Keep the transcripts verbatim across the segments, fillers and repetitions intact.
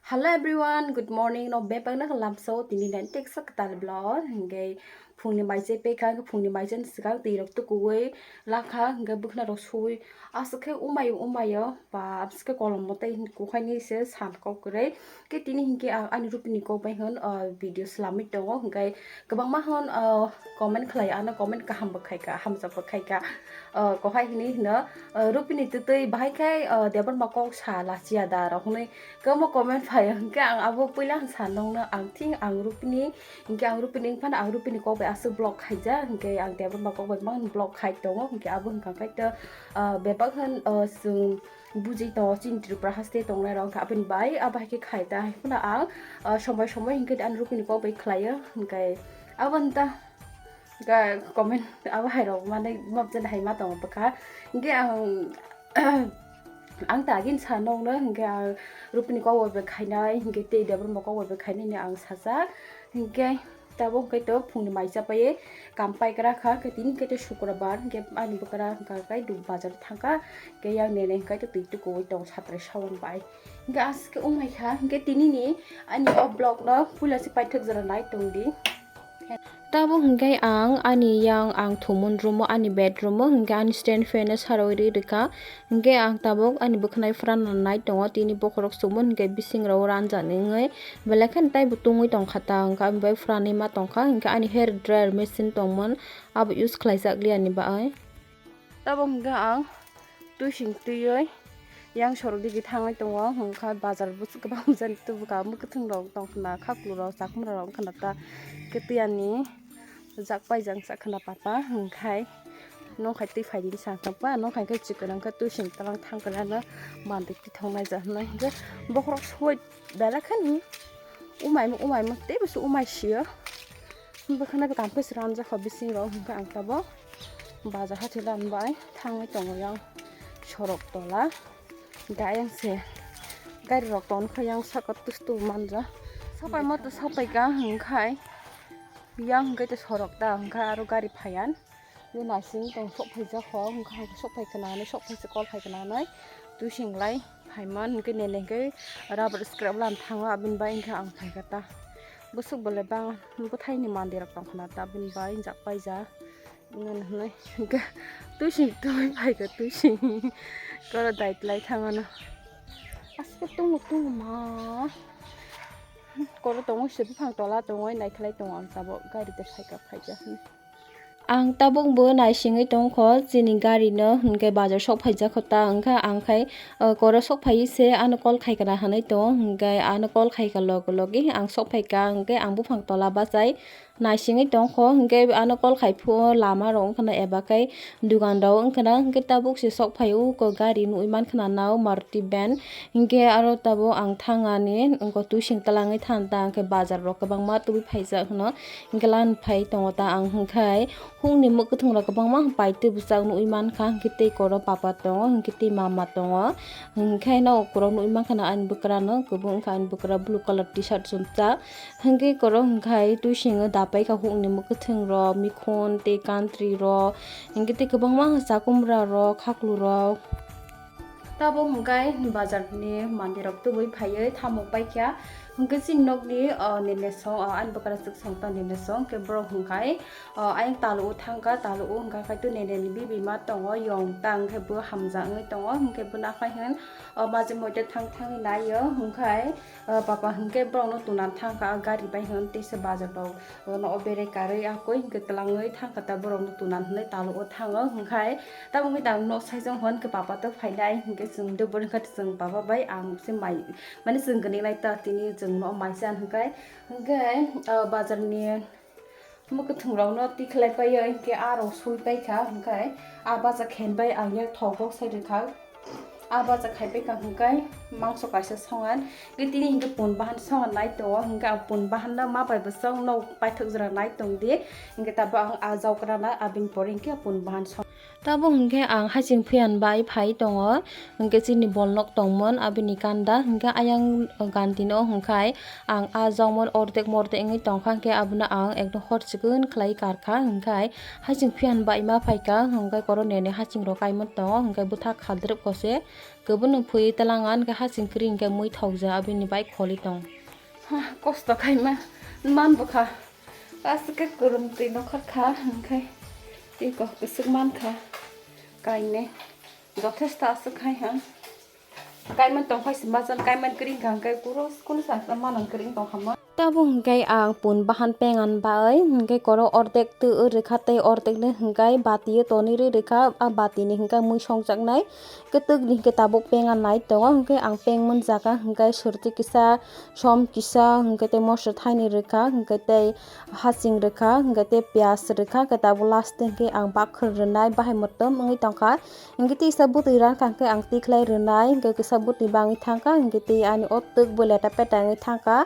Hello everyone, good morning. No bebak na lamso tini nan teksa katal vlog. Hingke phungni maise pekha, hingke phungni maise ni swkang twi rok tukuwi lakha, hingke bwkhna rok suwi aswk khe umai umaio ba aswk khe kolom bo tei kukhai ni se san kok kwrwi. Ke tini hingke ang ani rupini kok bai hwn, ah, video swlamwi tongo, hingke kwbangma hwn, ah, comment khlai ano, comment kaham bo khaika, hamjak bo khaika, ah, kohai hwnwi hwno, ah, rupini twtwi bahai khai, ah, debor ma kok sa lachiya da rok hwnwi. Kwbangma comment phaio, hingke ang abo puila ang sa nongno, ang thing ang rupini, hingke ang rupini wngphano ang rupini kok bai aswk vlog khaijak, hingke ang debor ma kok bai mang vlog khai tongo, hingke abo hwnkha khai to, ah, bebak hwn, ah, chwng bujui tongo chini Tripura haste tongnai rok, hingke aboni bai abo hai khe khai ta, hai phano ang, ah, somoi somoi hingke ang rupini kok bai khlaio, hingke abo nta. Ga comment abo hai rok mane map jen hai ma tongo bwkha. Hingke ang, ang ta agin sa nongno hingke ang rupini kok bai khainai hingke tei debor ma kok bai khainai ni ang sajak. Hingke tabuk hingke to phungni maisa pai kam pai kra kha, hingke tini hingke to sukrobar hingke ani bwkra hingka kai du bazar thangka. Hingke yang nene hingke to twi tukuwi tong satrai sawan bai. Hingke aske umai kha, hingke tini ni ani o vlog no puila se paithak jora nai tong di. Tabuk hingke ang ani yang ang thumui room o, ani bedroom o, hingke ani stand fan o sarwi ri rikha. Hingke ang tabuk ani bwkhanai phrano nai tongo, tini bokhorok chumui hingke bising rok ranjani wngwi belai kheno taibo tungwi tongkha ta, hingke ani bai phrani ma tongkha, hingke ani hair dryer machine tongmani abo use khlaijak li ani bai. Tabuk hingke ang twising twiwi yang sorok digi thangwi tongo, hwnkha bazar bwswk kwbang jani tubuka mwkhwtwng rok tongkhna, khaklu rok, chakhumra rok wngkhna ta, khe twi ani jak pai jang chakhna papa, hwnkhe nokha twi phaidi sa pa, nokha khe chikon wngkha twising twlang thangkhe ano manti tithok naijak hinwi hwnkhe bokhorok soi belai kheno umaima umaima teibo se umai sio. Bwkhana bwkang khe sranjak kho bisingo, hwnkhe ang tabuk bazar hathai lam bai thangwi tongo yang sorok tola. Hwnkhe ayang se gari rok tongkha yang saka tustu manja. Sapai moto sapai ka hwnkhe yang hwnkhe to sorok ta hwnkhe aro gari phayan. Bini naising tong sok phaijak kho, hwnkhe hai sok phai khna hinwi sok phai se call khai khna hinwi twising lai phaiman hwnkhe nene hwnkhe rubber scrap lan thango, aboni bai hwnkhe ang phaikha ta. Bwswk bole bang bwthaini mandirok tongkhna ta, aboni bai jak paijak. Ngan hinwi hwnkhe twising twi phaikha twising. Koro dai tlai thangano. Aske tungo tungo ma. Koro tongo se buphang tola tongo, naikhlai tongo ang tabuk gari de phaikha phaikha hinwi. Ang tabuk bo naisingwi tongkho, chini gari no hwnkhe bazar sok phaijak kho ta, hwnkhe ang khai, o, koro sok phaiwi se ano call khai kana hinwi tongo, hwnkhe ano call khaika loge loge ang sok phaika, hwnkhe ang buphang tola bachai naisingwi tongkho, hwnkhe ano call khai phuo lama rok wngkhana eba khai dugan rok wngkhana, hwnkhe tabuk se sok phaio uko gari nugwi mankhana nao Maruti van. Hingke aro tabuk ang thangani, wngkha twising twlangwi than ta, hingke bazar rok kwbangma tubui phaijak hwno, hingke lan phai tongo ta ang hingkhai hukni mwkhwtwng rok kwbangma pai tei bwchak nugui mankha, hingke tei koro papa tongo, hingke tei mama tongo, hingkhai no ukurok nugui mankha na ani bwkrano, kwbang wngkha ani bwkra blue colour T-shirt chumsa, hingke koro hingkhai twisingo dapaikha hukni mwkhwtwng rok, mikhon tei kantri rok, hingke tei kwbangma chakumra rok, khaklu rok. Tabuk hwnkhe bazarni mandirok tubui phaiwi thamuk paikha. Hwnkhe chini nokni, o, nini song, o, ani bwkrasuk song tong nini song, hwnkhe borok hwnkhe, o, ayang talu-o thangkha, talu-o hwnkha khai to nini bibima tongo, yong tang khe bo hamjak wngwi tongo, hwnkhe bo nakhai hwn, o, majwk moita thang thangwi naio, hwnkhe, o, papa hwnkhe borokno tuna thangkha, o, gari bai hwn teisa bazar rok. Bono o bere karwi akoi hwnkhe twlangwi thangkha ta borokno tuna hinwi talugo thango hwnkhe tabuk wngkhe ang nok saichung hwn khe papa to phainai hwnkhe chwng de boni khe chwng papa bai ang se mai mane chwng gwnwi nai ta tini chwng no mai chan hwnkhe hwnkhe ah bazar ni mwkhwtwng rok no tikhlai pai hwnkhe ah rok sui paikha hwnkhe ah bacha khen bai ang yak thok bok sai rwkha. Ah bacha khai pai kha hwnkhe mangso kaisa songan. Hwnkhe tini hwnkhe pun bahan songan nai tongo. Hwnkhe ang pun bahan no ma bai bwswk no paithak jora nai tong di. Hwnkhe tabuk ang ah jokra na abini pore hwnkhe pun bahan song. Tabuk hwnkhe ang haching phiyan bai phai tongo. Hwnkhe chini bol nok tongmon abini kanda. Hwnkhe ayang ganti no hwnkhe ang ah jokmon ordek mordek wngwi tongkha. Hwnkhe abono ang ekdom hor chikon khlai karkha. Hwnkhe haching phiyan bai ma phaikha. Hwnkhe koro nene haching rok kaimon tongo. Hwnkhe bwthak khaldrwk kose. Kwbwno phwi talang an khe hasing kwrwi hwnkhe mui thokja abini bai kholi tong. Ha, kosto khaima man bwkha. Aswk khe kwrwng twi nokhor kha hwnkhe twi kok kwswk man kha. Kainwi jothesto aswk khai ha. Kaiman tong phai se majan kaiman kwrwi hwnkhe kuro school sa manan kwrwi tong kha ma. Tabuk hwnkhe ang pun bahan pengan bai hwnkhe koro ordek twi rwkha tei ordek ni hwnkhe bati o tonwi rwkha, a bati ni hwnkhe mui songjaknai. Kwtwk ni hwnkhe tabuk pengan nai tongo, hwnkhe ang peng mun jaga hwnkhe swrwtwi kisa, som kisa, hwnkhe tei moso thaini rwkha, hwnkhe tei hasing rwkha, hwnkhe tei piyaj rwkha, hwnkhe tabuk last hwnkhe ang bakhwrwi rwnai bahai mwtwm wngwi tongkha. Hwnkhe tei kisa bwtwi rankha hwnkhe ang tikhlai rwnai, hwnkhe kisa bwtwi bangwi thangkha, hwnkhe tei ani o twk bo leta peta wngwi thangkha,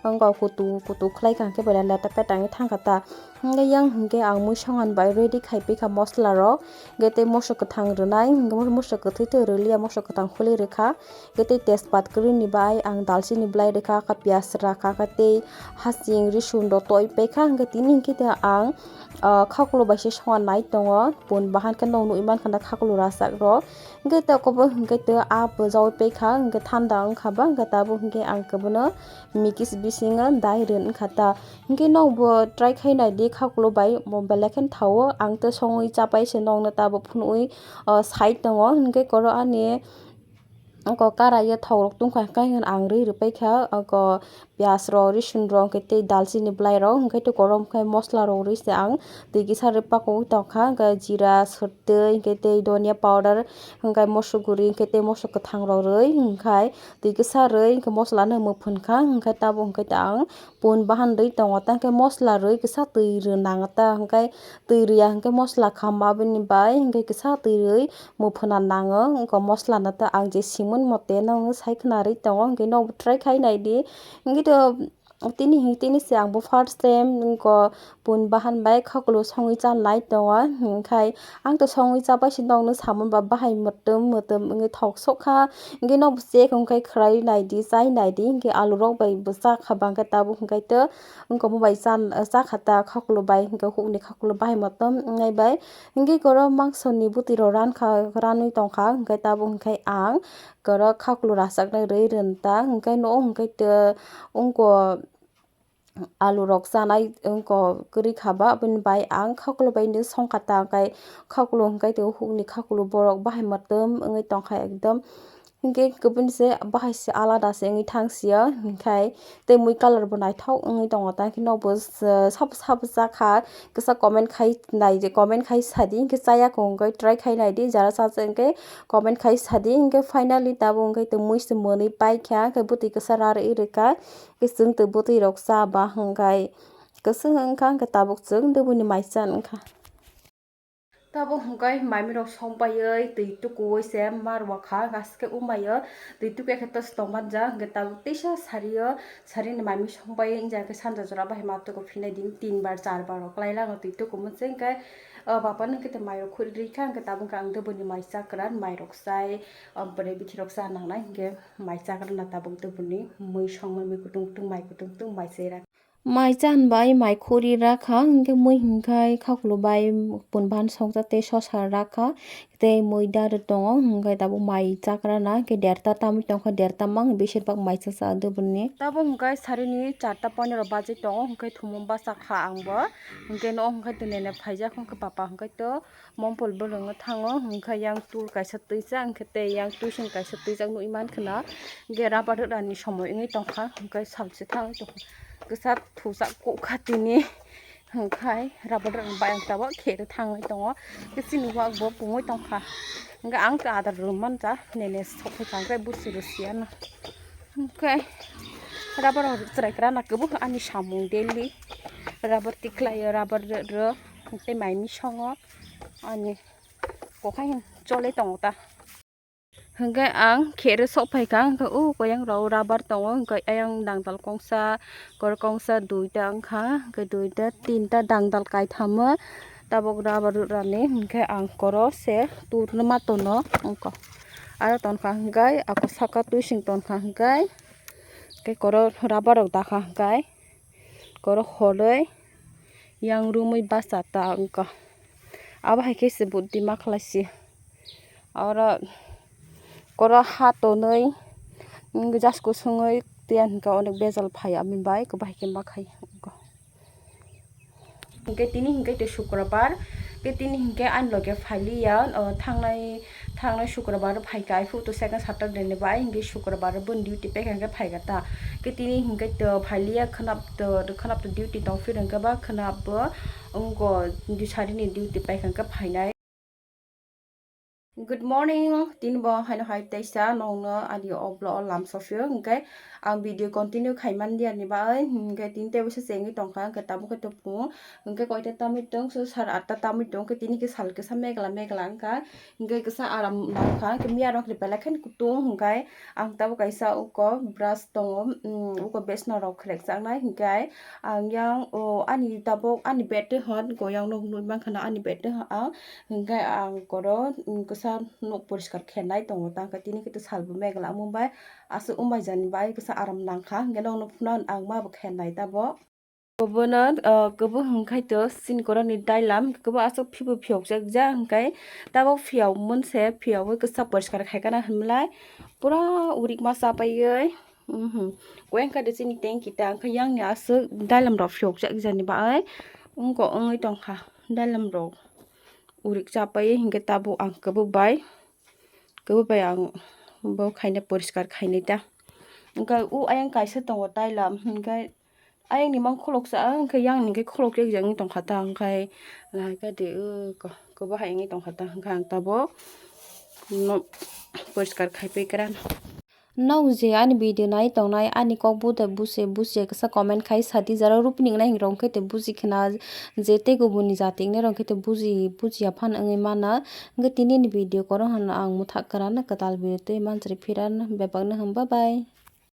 wngkha kutu kutu khlaikha hwnkhe bo leta peta wngwi thangkha ta. Hwnkhe yang hwnkhe ang mui songan bai ready khai pikha mosola rok, hwnkhe tei moso kwthang rwnai, hwnkhe moso kwthwi twi rwliya, moso kwthang khuli rwkha, hwnkhe tei tejpat kwrwini bai ang dalchini bwlai rwkha, kha piyaj rakha, kha tei hasing risun rok toi paikha, hwnkhe tini hwnkhe tei ang ah, khaklo bai se songa nai tongo, pun bahan khe nog nugwi mankha na khaklo rachak rok. Hwnkhe tei okobo hwnkhe tei ah bwjaui paikha, hwnkhe thanda wngkha ba, hwnkhe tabuk hwnkhe ang kwbwno mikis bisingo dai rwna wngkha ta. Hwnkhe nokbo try khai naidi khaklo bai, bo belai kheno thaio, ang tei songwi chapai se nokno tabuk phunugwi, ah, sai tongo, hwnkhe koro ani Oko karaio thok rok tungkha, hwnkhe ang rwi rwpai kha, oko piyaj rok, risun rok, hwnkhe tei dalchini bwlai rok, hwnkhe tei korom khe mosola rok rwi se ang twi kisa rwi pakugwi tongkha, hwnkhe jira, swrtwi, hwnkhe tei donia powder, hwnkhe moso guri, hwnkhe tei moso kwthang rok rwi, hwnkhe twi kisa rwi, hwnkhe mosola no mwphun kha, hwnkhe tabuk hwnkhe tei ang pun bahan rwi tongo, tei hwnkhe mosola rwi kisa twi rw nango ta, hwnkhe twi rwya hwnkhe mosola kham aboni bai hwnkhe kisa twi rwi muphuna nango, wngkha mosola no ta ang je simon mote no wngwi sai khwna rwi tongo, hwnkhe nokbo try khai naidi, hwnkhe to tini hwnkhe tini se ang bo first time wngkha pun bahan bai khaklo songwi cha nai tongo, hwnkhe ang to songwi chapai se nokno samung ba bahai mwtwm mwtwm wngwi thok sok kha. Hwnkhe nokbo check hwnkhe khwlai naidi, chai naidi, hwnkhe alu rok bai bo chakha bangkhe tabuk hwnkhe to wngkha bo bai chan-, chakha ta khaklo bai, hwnkhe hukni khaklo bahai motom wngnai bai. Hwnkhe koro mangso ni bwtwi rok rankha, ranwi tongkha, hwnkhe tabuk hwnkhe ang koro khaklo rachaknai rwi rwnta, hwnkhe no hwnkhe to wngkha. Alu rok chanai wngkha kwrwi kha ba, aboni bai ang khaklo bai no songkha ta, hwnkhe khaklo hwnkhe tei hukni khaklo borok bahai motom wngwi tongkha ekdom. Hwnkhe kubuni se bahai se alada se wngwi thang sio, hwnkhe tei mui colour bo naithok wngwi tongo, tei hwnkhe nokbo sabo sabo chakha, kisa comment khai nai, comment khai sadi, hwnkhe chaya khe hwnkhe try khai naidi, jara chajak hwnkhe comment khai sadi, hwnkhe finally tabuk hwnkhe tei mui se mwnwi paikha, hwnkhe bwtwi kisa rarwi rwkha. Khe chwng twi bwtwi rok cha ba hwnkhe kwchwng wngkha, hwnkhe tabuk chwng dubuni mai cha wngkha. Tabuk hwnkhe maimi rok song paiwi twi tukuwi se ma rwkha, gaske umbaio twi tuku khe tos tong manja, hwnkhe tabuk teisa sario, sarini maimi song paiwi wngya khe sanja jora bahai ma tuku phinai din tin bar char bar rok kwlai lango twi tuku mwnse, hwnkhe o bapano hwnkhe tei mai rok khuri rikha, hwnkhe tabuk khe ang dubuni mai cha kwran mai rok chai, o bwrwi bithi rok cha nangnai, hwnkhe mai cha kwrwna tabuk dubuni mui songmani kutung kutung mai kutung kutung mai chai rak. Mai chan bai mai khuri rakha, hwnkhe mui hwnkhe khaklo bai pun bahan songcha tei sosa rakha, tei mui da rw tongo, hwnkhe tabuk mai chakrana, hwnkhe derta tamwi tongkha, derta mang beshirbak mai chasa dubuni. Tabuk hwnkhe sarini charta pondro baji tongo, hwnkhe thumung bachakha angbo, hwnkhe no hwnkhe to nene phaijak, hwnkhe papa hwnkhe to Mompol bwrwngno thango, hwnkhe yang tul kaisa twijak, hwnkhe tei yang twising kaisa twijak nukgwi mankha na. Hwnkhe rubber rwrani somoi wngwi tongkha, hwnkhe salchi thangwi tongkha. Kwchak thujak kukha tini, hwnkhe rubber rwrani bayang tabuk khe rw thangwi tongo. Hwnkhe chini wak bo pungwi tongkha. Hwnkhe ang khe adar rw manja, nene sok phai kha, hwnkhe busi rw siyano. Hwnkhe rubber rok chwrai kwrwna kwbangkha ani samung daily. Rubber tikhlaio, rubber rw, rw, tei maimi songo. Ani kokhai chole tongo ta. Hwnkhe ang khe rw sok phai kha, hwnkhe o koyang rok rubber tongo, hwnkhe ayang dangdal kongsa, kor kongsa duita wngkha, hwnkhe duita, tinta dangdal kaithamo. Tabuk rubber rwrani hwnkhe ang koro se turma tono wngkha. Aro tonkha hwnkhe ako saka twising tonkha hwnkhe, tei koro rubber rok dakha hwnkhe koro horwi yang romwi bacha ta wngkha. Abo hai khe se buddi ma khlai si oro. Oro ha tonwi, mm, jas kusungwi twiya hinkhe onek bejal phai aboni bai kwbahai khe ma khai. Hinkhe tini hinkhe tei Shukrabar, hinkhe tini hinkhe ani loge phailiya, o, thangnai, thangnai Shukrabar phaikha, aphuru to second Saturday ni bai, hinkhe Shukrabar boni duty paikha hinkhe phaikha ta. Hinkhe tini hinkhe to phailiya, khwnap to, khwnap to duty tongphir hinkhe ba khwnap bo wngkha, duty sari ni duty paikha hinkhe phainai. Good morning, tini bo haino hai teisa nongno ani o vlog o lam sophiyo, hinkhe ang video continue khai man diya ni bai, hinkhe tini tei waisa chengwi tongkha, hinkhe tabuk khe to phung, hinkhe koita tamwi tong, so sar atta tamwi tong, hinkhe tini khe sal kisa megla megla wngkha, hinkhe kisa aram nangkha, hinkhe miya rok ni belai kheno kutung, hinkhe ang tabuk kaisa uko brush tongo, um, uko besna rok khrek chaknai, hinkhe ang yang o ani tabuk ani bed twi hwn, go yang nog nugwi mankha na ani bed twi hwn ang. Hinkhe ang koro, mm, kisa nuk poriskar khenai tongo, tangkhe tini khe to salbo megla wngmung bai aswk wngbai jani bai kisa aram nangkha, hinkhe nokno phunuknani ang ma bo khenai tabuk. Obono, ah, kwbwi hwnkhai to chini koroni dailam, kwbwi aswk phibo phiyokjak ja hinkhe tabuk phiyok mwnse, phiyogwi kisa poriskar khaikha na hinmlai pura urik ma chapaiwi, mhm, koyang kha de chini tanki ta, hinkhe yang ni aswk dailam rok phiyokjak jani bai wngkha, wngwi tongkha dailam rok. Urik chapaiwi hinkhe tabuk ang kwbwi bai, kwbwi bai ang bo khaina poriskar khainai ta. Hinkhe o ayang kaisa tongo dailam, hinkhe ayang ni mang khuloksa, hinkhe yang ni hinkhe khulokjak jak wng tongkha ta, hinkhe naikha de o kwbwi hai wngwi tongkha ta, hinkhe ang tabuk no poriskar khaipai kra. Nok je ani video nai tongnai, ani kok bude buji bujiya kisa comment khai sadi, jara rupini wngnai hinwi rong khe te buji khna je tei kubuni jati wngnai rong khe te buji bujiya phan wngwi mana. Hwnkhe tini ni video koro hwnno ang mwthak kwrana, kwtal video tei manjari phirano bebakno hwn bye bye.